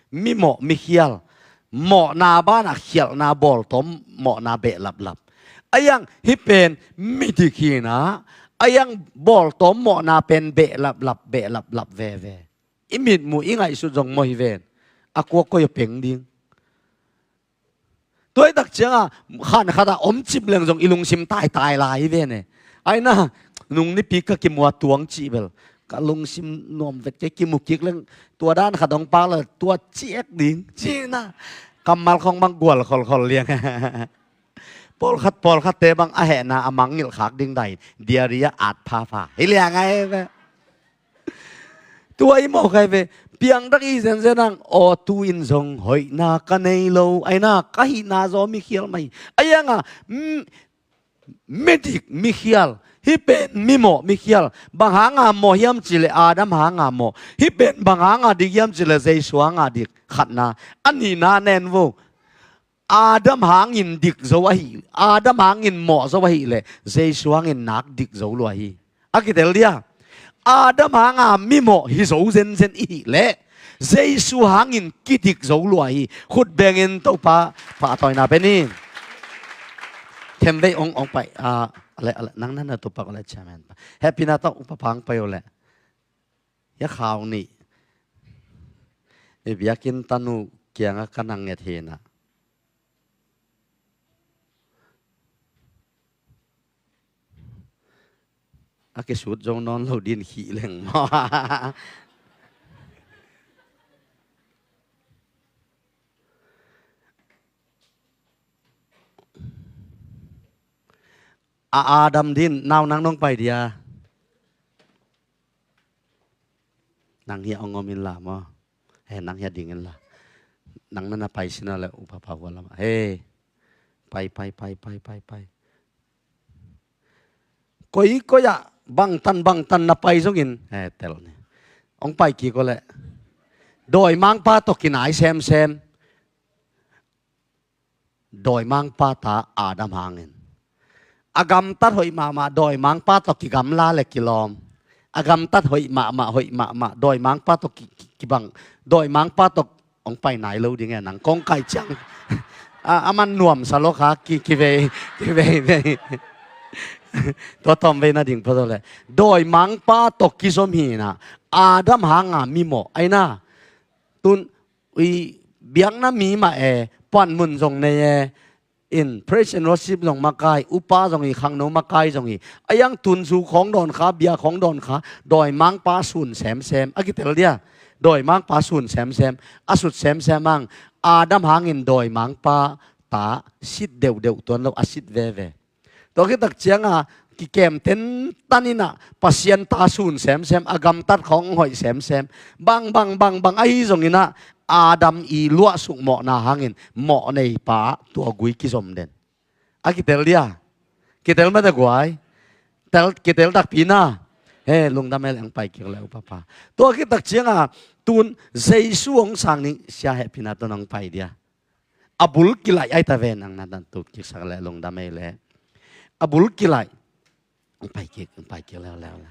Mimawh mikhial. Mawhna banah khialhna bawltawm mawhna behlaplap. A iang hih pen midik hi-in ah, a iang bawltawm mawhna pen behlaplap, behlaplap veve. I mitmuh i ngaihsut zong mawh hi ven. A kua koi a peng ding. Tua hi tak cianga khan khatah om cip leng zong i lungsim taitai lai hi ven e. Aina, nung nipi ka kimuat tuang cih bel ka lungsim nuam vet kei, kimu kik leng tua dan khat hong pak le tua ciek ding cihna. Kammal khong bang gual kholkhol liang. Pawlkhat, pawlkhatte bang a hehna a mangngilh khak ding dai, diarrhea at phapha hi liang ahi ve. Tua i mawh khai ve, piangthak i zenzen ang, aw tu in zong hoihna ka nei lo, aina ka hihna zaw mikhial mai. A ianga, mm, midik mikhial, hih pen mimawh mikhial. Bang hanga mawh hiam cihleh Adam hanga mawh. Hih pen bang hanga dik hiam cihleh Jesu hanga dik, khatna. A nihna nen vo. Adam hangin dik zo ahi, Adam hangin mawh zo ahileh Jesu hangin nak dik zo lua hi. A kitel dia. Adam hanga mimawh hi zo zenzen ihileh Jesu hangin kidik zo lua hi. Khut bengin Topa phahtawina pe ni. Khenvei ong, ong pai, ah, ale, ale, nang nana Topa ko le chairman pa. Hehpihna tawh upa pang pai o le. Hia khau nih. I biakinn tanu kianga ka nang nget hina. A kisut zo nawn lo din khih leng maw. A Adam din nau nang nong pai dia. Nang hia ong om in la maw. He, nang hia ding in la. Nang nana pai sina le upa pa hua lama. He. Pai, pai, pai, pai, pai, pai. Koi koi ah bangtan bangtan na pai zongin, eh, tel ni. Hong pai kik o leh. Dawimangpa tawh kinai semsem. Dawimangpa ta Adam hangin. A gamtat hoih mahmah, dawimangpa tawh kigamla le kilawm. A gamtat hoih mahmah, hoih mahmah, dawimangpa tawh ki, ki, kibang, dawimangpa tawh hong pai nai lo ding e nang kong kaih ciang. A, a man nuamsa lo kha, ki, kivei, kivei, vei. Tua tawm vei na ding pha zo le. Dawimangpa tawh kizom hi na. Adam hanga mimawh. Ai na. Tun, ui, biakna mi mah e, puanmun zong nei e, in praise and worship zong makai, upa zong hi, khangno makai zong hi. A yang tunzu khawng dawn kha, bia khawng dawn kha, dawimangpa sun semsem. A kitel dia, dawimangpa sun semsem. A sut semsem ang, Adam hangin dawimangpa ta sit deuhdeuh tuan lo, a sit veve. Tua khit tak cianga kikem tentan inah Pasian ta sun semsem, a gamtat khawng hoih semsem. Bang, bang, bang, bang, ahi zonginah Adam i luahsuk mawhna hangin mawh neipa tua gui kizom den. A kitel dia. Kitel mate guai. Tel, kitel takpi na. He, lungdam e le ang pai kik le upapa. Tua khit tak cianga tun Jesu hong sang ning sia hehpihna tawh nang pai dia. A bul kilaih ai ta ve nang na dan tut kiksak le lungdam ei le. A bul kilaih. Ang pai kik, ang pai kik leuleu le.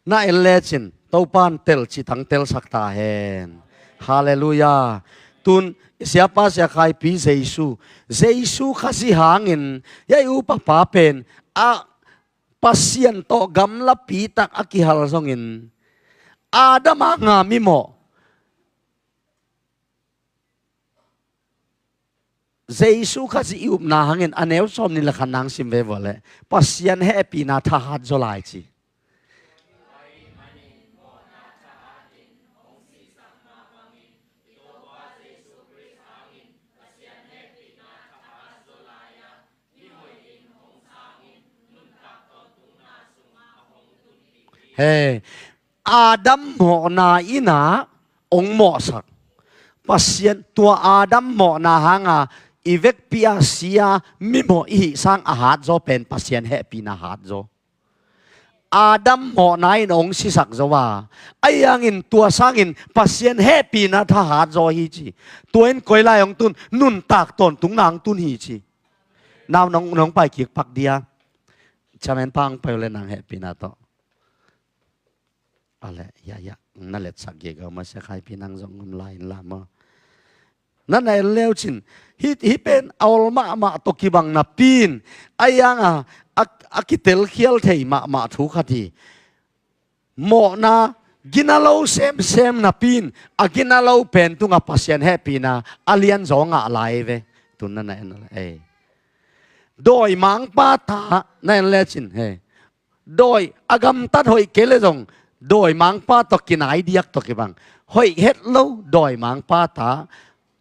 Na en lecin, Topan tel citang telsak ta hen. Halleluia. Tun, siapa siakhaipi Jesu. Jesu Khazih hangin, ya i upapa pen, a Pasian tawh gamlapi tak a kihal zongin, Adam a nga mimawh. Jesu Khazih i upna hangin a neu sawm nih le khat nang sim ve vua leh Pasian hehpihna thahat zaw lai ci. He, Adam mawhna inah hong mawhsak. Pasian tua Adam mawhna hanga i vekpi a sia mimawh i hih sang a hat zaw pen Pasian hehpihna hat zaw. Adam mawhna in hong sisak zaw a, ahi hangin tua sangin Pasian hehpihna thahat zaw hi ci. Tua in koi lai hong tun, nuntak tawntungna hong tun hi ci. Nau nong, nong pai kik pak dia. Chamen pa hong pai uh le nang hehpihna tawh. A le, ya, ya, na letsak gega ma sia khaipi nang zong om lai in la maw. Na na en leu cin, hih, hih pen a ol mahmah tawh kibang napi in, a yang a, a, a kitelkhial thei mahmah thu khat hi. Mawhna gina lo semsem napi in, a gina lo pen tungah Pasian hehpihna a lian zaw ngah lai ve. Tun na na en le, ei. Dawimangpa ta, na en lecin, hei. Dawi, a gamtat hoih kei le zong, dawimangpa tawh kinai diak tawh kibang. Hoih het lo, dawimangpa ta,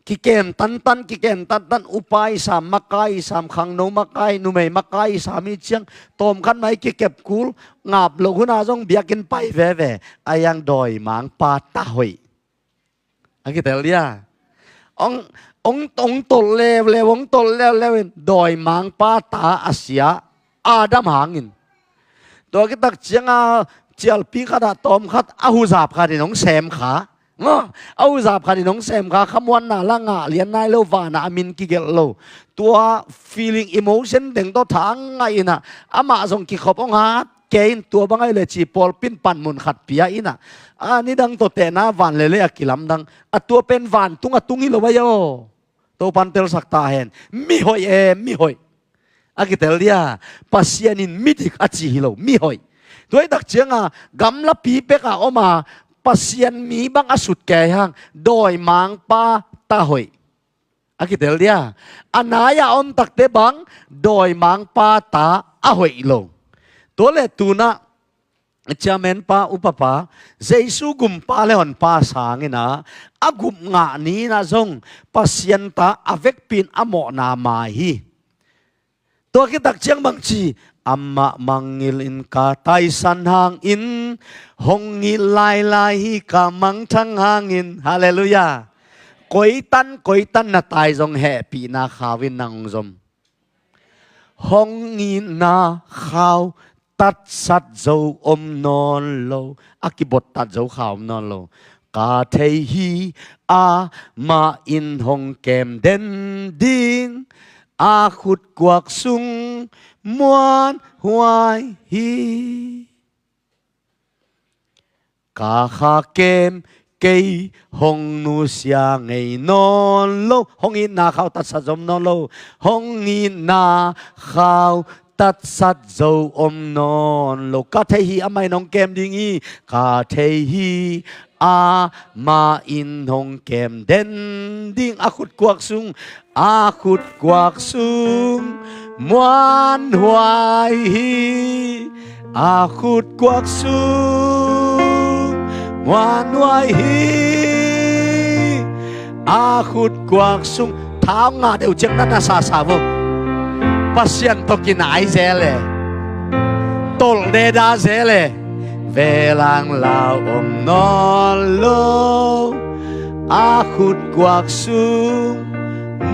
kikem tantan, kikem tantan, upa i sam, makai i sam, khangno makai, numei makai i sam i ciang, tawmkhat mai kikep kul, ngap loh huna zong biakinn pai veve, a yang dawimangpa ta hoih. A kitel dia. Ong, ong, ong tol leuleu, ong tol leuleu in dawimangpa ta a sia Adam hangin. Tua kitak cianga cialpi khatah tawmkhat a huzap khatin ong sem kha. Maw, a huzap khatin ong sem kha, khamuanna la ngah lian nai lo, vanah a min kigelh lo. Tua feeling, emotion teng tawh tha ngah inah amah zong kikhop ong hat kei in tua bang ahi le ci pawlpi in panmun khat pia inah, a, nidang tawh tehna van lele a kilamdang. A tua pen vantung a tung hi lo ahi aw. Topan telsak ta hen. Mihoih e, mihoih. A kitel dia. Pasian in midik a ci hi lo. Mihoih. Tua hi tak cianga gamlapi peka om a Pasian mi bang a sut kei hang dawimangpa ta hoih. A kitel dia. A nai-a om takte bang dawimangpa ta a hoih lo. Tua le tunah chairman pa, upa pa, Jesu gumpa le honpa sangin ah, a gup ngah ni-in ah zong Pasian ta a vekpi in a mawhna mai hi. Tua khit tak ciang bangci, amah mangngilh in ka taisan hangin, hong ngilh lailai hi ka mangthang hangin. Halleluiah. Koitan, koitan na tai zong hehpihna khau in nang zom. Hong itna khau tatsat zo om nawn lo, a kibottat zo kha om nawn lo. Ka thei hi, amah in hong kem den ding, a khutkuak sung muanhuai hi. Ka kha kem kei hong nusia ngei nawn lo. Hong itna khau tatsat zo om nawn lo. Hong itna khau tatsat zo om nawn lo. Ka thei hi, amah in hong kem ding hi. Ka thei hi, amah in hong kem den ding. A khutkuak sung, a khutkuak sung muanhuai hi. A khutkuak sung muanhuai hi. A khutkuak sung. Thau ngah deuh ciang na na sasa vo. Pasian tawh kinai zel e. Tolh deda zel e. Velang lau om nawn lo. A khutkuak sung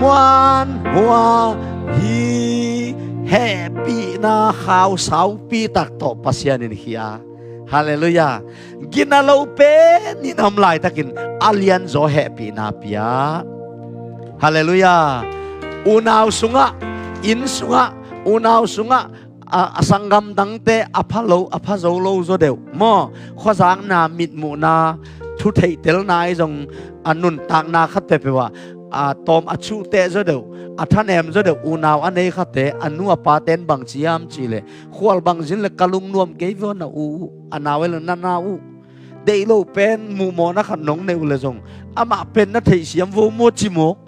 muanhuai hi. Hehpihna khau saupi tak tawh Pasian in khia. Halleluiah. Gina lo pen in a om laitakin a lianzaw hehpihna pia. Halleluiah. Unau sungah, inn sungah, unau sungah a, a sanggam dangte a pha lo, a pha zo lo zaw deuh maw? Khuazakna, mitmuhna, thu theihtelna ahi zong, a nuntakna khat peuhpeuh ah a tawm a chuhteh zaw deuh, a thanem zaw deuh. Unau a nei khate, a nu a pate in bang ci hiam cih leh, khual bang zin leh ka lungnuam kei vua na u uh, a nau e leh na nau uh. Deih loh pen muhmawhna khat nong neih uh leh zong, amah pen na theihsiam vo maw ci mawk.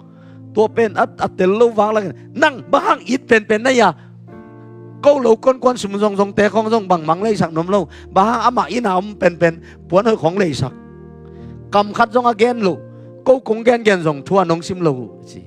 Tua pen a, a tel lo vang lakin, nang bang hang it penpen na hia? Ko lo kuankuan sum zongzongte khawng zong bangmah leisak nuam lo. Bang hang amah inn a om penpen puan hoih khawng leisak? Kam khat zong a gen lo. Ko kong gengen zong thu a nong sim lo uh ci.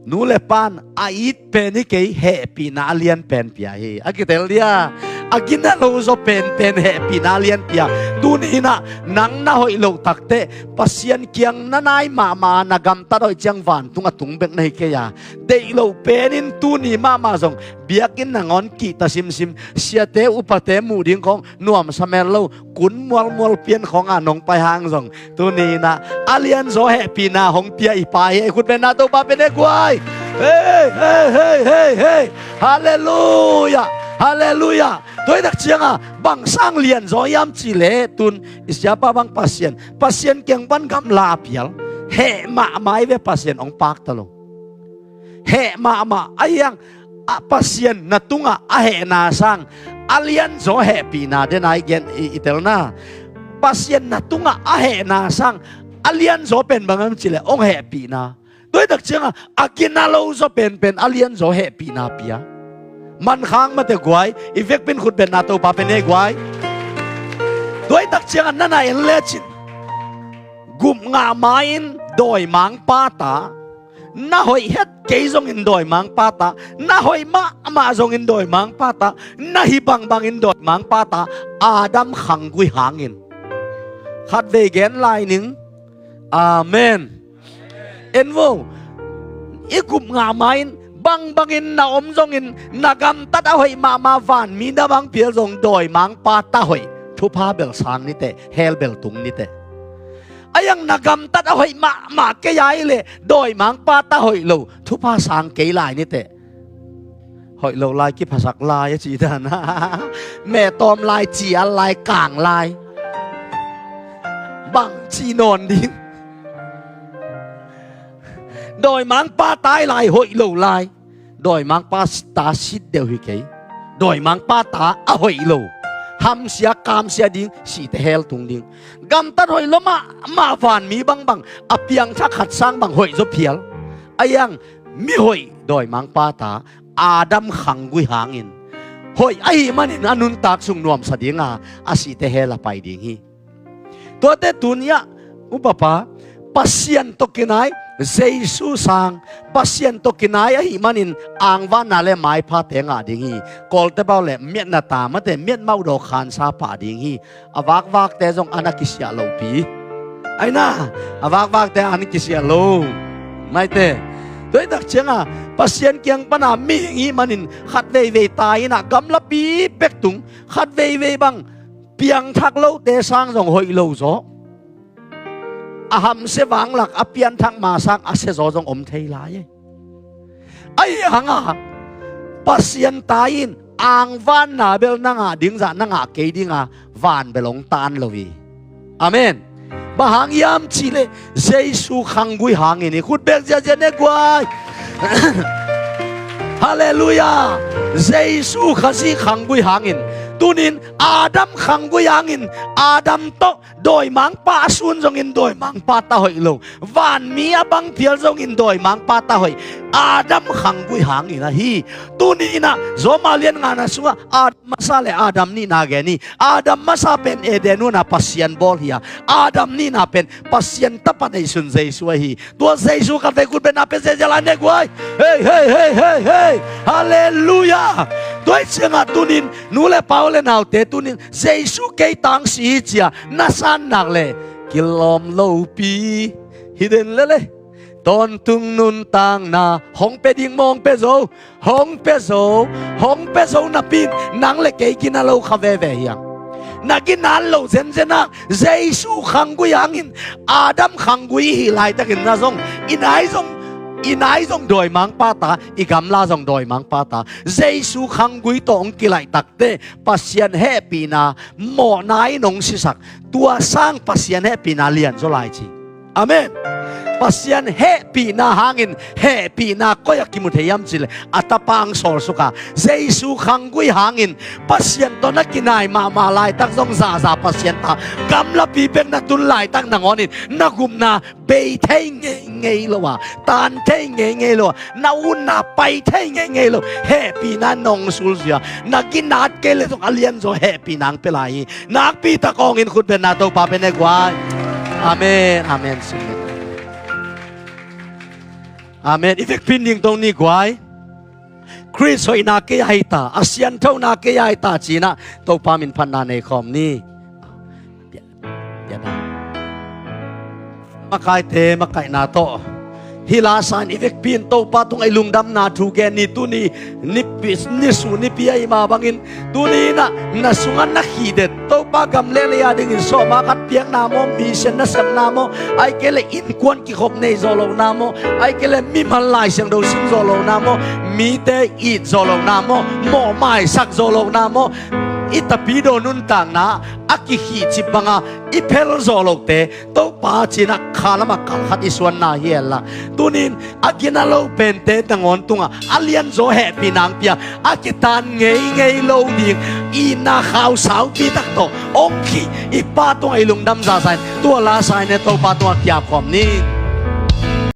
Nu le pa'n a it pen hi kei, hehpihna a lian pen pia hi. A kitel dia, a gina lo zaw penpen hehpihna a lian pia. Tuni in ah nang na hoih loh takteh Pasian kiang na nai mahmah a, na gamtat hoih ciang vantung a tung bek na hi kei a. Deih loh pen in tuni mahmah zong biakinn nangawn kihta simsim, siate upate muh ding khawng nuamsa mel lo, kun mualmual pian khawng a nong pai hang zong, tuni in ah a lianzaw hehpihna hong pia i Pa hi. Khut beng na, Topa pen e guai. Hei, hei, hei, hei, hei. Halleluiah. Halleluiah. Tua hi tak ciang a bang sang lianzaw hiam cih leh, tun i siapa bang Pasian, Pasian kiang pan gamla a pial. Heh mahmah hi ve, Pasian hong pakta lo. Heh mahmah. Ahi hang a Pasian na tungah a hehna sang a lianzaw hehpihna den a i gen i, i telna. Pasian na tungah a hehna sang a lianzaw pen bang hiam cih leh hong hehpihna. Tua hi tak ciang a, a gina lo zaw penpen a lianzaw hehpihna pia. Mankhang mate guai, i vekpi in khut beng na, Topa pen e guai. Tua hi tak ciang a na na en lecin, gup ngah ma-in dawimangpa ta, na hoih het kei zongin dawimangpa ta, na hoih mahmah zongin dawimangpa ta, na hi bangbangin dawimangpa ta, Adam khanggui hangin. Khatvei gen lai ning. Amen. En vo, i gup ngah ma-in bangbangin na om zongin, na gamtat a hoih mahmah vanmi na bang pial zong dawimangpa ta hoih, thupha bel sang niteh, hell bel tung niteh. Ahi hang na gamtat a hoih mahmah kei a hi leh dawimangpa ta hoih lo, thupha sang kei lai niteh. Hoih lo lai, kiphasak lai a ci dan a. Mehtawm lai, cial lai, kang lai. Bang ci nawn ding. Dawimangpa ta hi lai, hoih lo lai. Dawimangpa ta sit deuh hi kei. Dawimangpa ta a hoih lo. Hamsia kamsia ding, sihte hell tung ding. Gamtat hoih lo mahmah vanmi bangbang, a piangthak khat sang bang hoih zaw phial. Ahi hang mihoih dawimangpa ta, Adam khanggui hangin, hoih ahih manin a nuntak sung nuamsa ding a, a sihte hell a pai ding hi. Tuate tuni-ah upapa, Pasian tawh kinai, Jesu sang, Pasian tawh kinai ahih manin angvanna le maiphate ngah ding hi. Kawlte bau le miatna ta mate, miatmauh dawh khansa pah ding hi. A vakvakte zong an a kisiah lopi. Aina, a vakvakte an kisiah lo. Maite, Tua hi tak cianga Pasian kiang pana mihing ih manin khat veivei tai inah gamlapi bek tung, khat veivei bang piangthak lote sang zong hoih lo zaw. A hamsia vanglak a pianthak ma sang a siazaw zong om thei lai. Ahi hanga Pasian tai in angvanna bel na ngah ding zah na ngah kei dinga van bel hong tan lo hi. Amen. Bang hang hiam cihleh Jesu khanggui hangin hi. Khut bek ziazia ne guai. Halleluiah. Jesu Khazih khanggui hangin, tunin Adam khanggui hangin, Adam tawh dawimangpa a sun zongin dawimangpa ta hoih lo, vanmi a bang phial zongin dawimangpa ta hoih, Adam khanggui hangin ahi. Tuni inah Rom a lian ngana sungah Adam masa le Adam nihna gen hi. Adam masa pen Eden huana Pasian bawl hi a, Adam nihna pen Pasian tapa neihsun Jesu ahi. Tua Jesu khat vei khut bengna pen Jesu lai ne guai. Hei, hei, hei, hei, hei. Halleluiah. Tua hi ciangah tunin nu le pa u le naute tunin Jesu kei tangsi hi cia na san nak le kilawm lopi hi den lele. Tawntung nuntakna hong pia ding maw, hong pia zo? Hong pia zo. Hong pia zo napi in nang le kei gina lo kha veve hiam? Na ginat lo zenzenah Jesu khanggui hangin Adam khanggui i hih laitakin na zong i nai zong i nai zong dawimangpa ta, i gamla zong dawimangpa ta. Jesu khanggui tawh hong kilaihtakte Pasian hehpihna mawhna in hong sisak. Tua sang Pasian hehpihna lianzaw lai ci. Amen. Pasian hehpihna hangin hehpihna koi a kimu thei hiam cihleh a tapa hong sawlsuka Jesu khanggui hangin Pasian tawh na kinai mahmah laitak zong zahzah Pasian ta gamlapi bek na tun laitak nangawnin na gupna bei thei ngeingei lo a, tan thei ngeingei lo a, na utna pai thei ngeingei lo, hehpihna nong sulzia, na ginat kei le zong a lianzaw hehpihna ang pia lai hi. Nakpi tak awngin khut bengna Topa pia ne guai. Amen. Amen. Amen. I vekpi in dingto ni guai. Khrist hoihna kei a hi ta, a sianthona kei a hi ta cinah Topa min phatna nei khawm ni. Makaite makaihna tawh hih lasa in i vekpi in Topa tungah i lungdamna thu gen ni. Tuni nipi, nisu nipi ahih mah bangin tuni inah na sungah na khihdet Topa gam le lei a dingin sawhma khat piakna maw, mission na sepna maw, ahih kei le innkuan kikhop nei zawh lohna maw, ahih kei le mimal Lai Siangtho sim zawh lohna maw, mite it zawh lohna maw, mawhmaisak zawh lohna maw, i tapidaw nuntakna a kikhihcip banga i phel zawh lohte Topa cinah khalamah kalkhat i suanna hi henla, tunin a gina lo pente nangawn tungah a lianzaw hehpihna ang pia, a kitan ngeingei lo ding itna khau saupi tak tawh hong khih i Pa tungah i lungdam zahzah in tua lasa in e Topa tungah kiapkhawm ni.